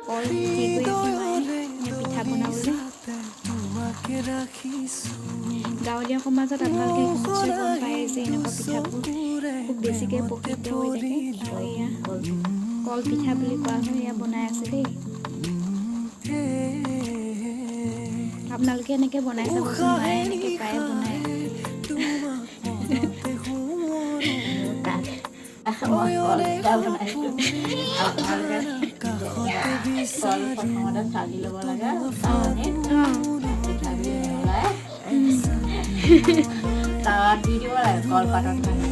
কল কি কৰি আছে মায়ে, এয়া পিঠা বনাবলৈ। গাঁৱলীয়া সমাজত আপোনালোকে নিশ্চয় গম পায় যে এনেকুৱা পিঠাবোৰ খুব বেছিকৈ প্ৰসিদ্ধ হৈ থাকে। তো এয়া কল পিঠা বুলি কোৱা হয়, এয়া বনাই আছে দেই। আপোনালোকে এনেকৈ বনাই চাবচোন, মায়ে এনেকৈ প্ৰায়ে বনায়। মই কল পিঠা বনাইছোঁ। আপোনালোকে কল প্ৰথমতে চালি ল'ব লাগে চালনীত, পিঠাগুড়ি মিহলাই তাৱাত দি দিব লাগে কলপাতত মানে।